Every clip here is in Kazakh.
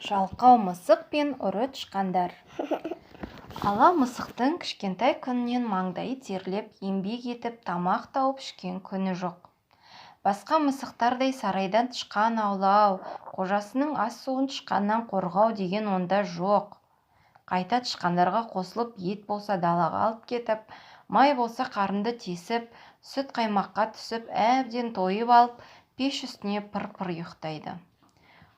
Жалқау мысық пен ұры тышқандар. Ала мысықтың кішкентай күнінен маңдайы терлеп, еңбек етіп, тамақ тауып ішкен күні жоқ. Басқа мысықтардай сарайдан тышқан аулау, қожасының ас-суын тышқаннан қорғау деген онда жоқ. Қайта тышқандарға қосылып, ет болса далаға алып кетіп, май болса қарынды тесіп, сүт қаймаққа түсіп, әбден тойып алып, пеш үстіне пыр-пыр ұйықтайды.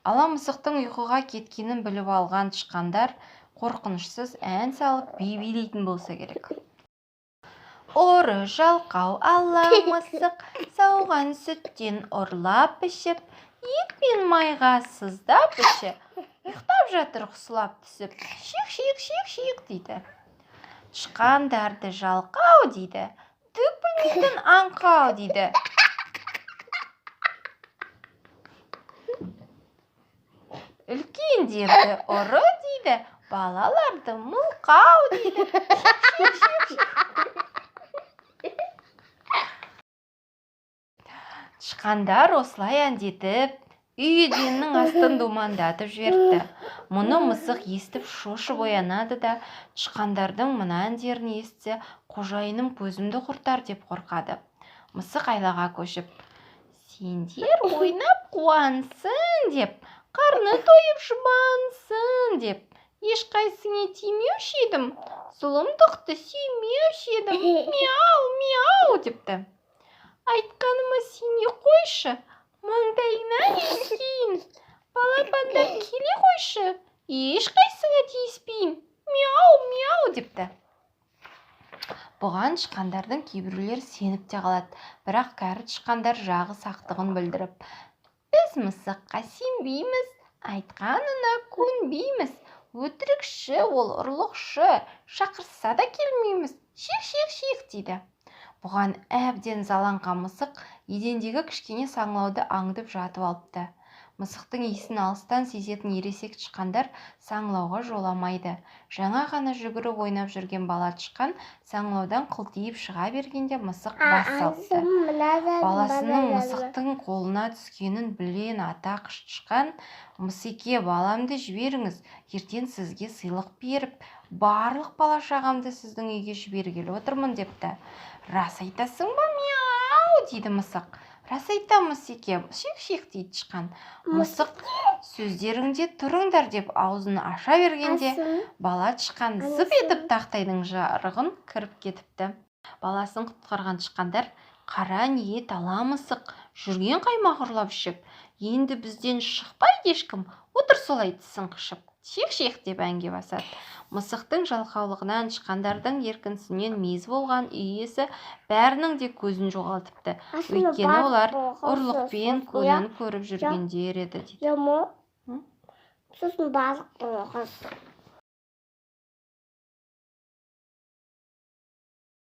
Ала мысықтың ұйқыға кеткенін біліп алған тышқандар қорқынышсыз ән салып, би билейтін болса керек. Ұры жалқау ала мысық сауған сүттен ұрлап ішіп, ет пен майға сыздап іші, ұйықтап жатыр сұлап түсіп, шиқ-шиқ, шиқ-шиқ дейді. Тышқандарды жалқау дейді, түк білмейтін аңқау дейді. Үлкендерді ұры дейді, балаларды мылқау дейді. Шиқ-шиқ-шиқ. Тышқандар осылай әндетіп, үй еденінің астын думандатып жіберіпті. Мұны мысық естіп шошып оянады да, тышқандардың мына әндерін естісе, қожайыным көзімді құртар деп қорқады. Мысық айлаға көшіп, сендер ойнап қуансын деп, қарны тойып жұбансын деп, ешқайсыңа тимеуші едім, зұлымдықты сүймеуші едім, мяу, мяу депті. Айтқаныма сене қойшы, маңдайыңнан иіскейін, балапандар келе қойшы, ешқайсыңа тиіспейін, мяу, мяу депті. Бұған тышқандардың кейбіреулері сеніп те қалады, бірақ кәрі тышқандар жағы сақтығын білдіріп, біз мысыққа сенбейміз, айтқанына көнбейміз, өтірікші ол ұрлықшы, шақырса да келмейміз, шиқ-шиқ-шиқ дейді. Бұған әбден заланған мысық едендегі кішкене саңылауды аңдып жатып алыпты. Мысықтың иісін алыстан сезетін ересек тышқандар саңылауға жоламайды. Жаңа ғана жүгіріп ойнап жүрген бала тышқан саңылаудан қылтиып шыға бергенде мысық бас салыпты. Баласының мысықтың қолына түскенін білген ата тышқан, мысеке, баламды жіберіңіз, ертең сізге сыйлық беріп, барлық бала-шағамды сіздің үйге жібергелі отырмын депті. Рас айтасың ба, мяу, дейді мысық. Рас айтам, мысеке, шиқ-шиқ дейді тышқан. Мысық сөздеріңде тұрыңдар деп аузын аша бергенде, бала тышқан зып етіп тақтайдың жарығын кіріп кетіпті. Баласын құтқарған тышқандар, қара ниет ала мысық, жүрген қаймақ ұрлап ішіп, енді бізден шықпайды ешкім, отыр солай тісін қышып, шиқ-шиқ деп әнге басады. Мысықтың жалқаулығынан, тышқандардың еркінсінен мезі болған үй иесі бәрінің де көзін жоғалтыпты. Өйткені олар ұрлықпен күнін көріп жүргендер еді дейді. Сосын балық болған.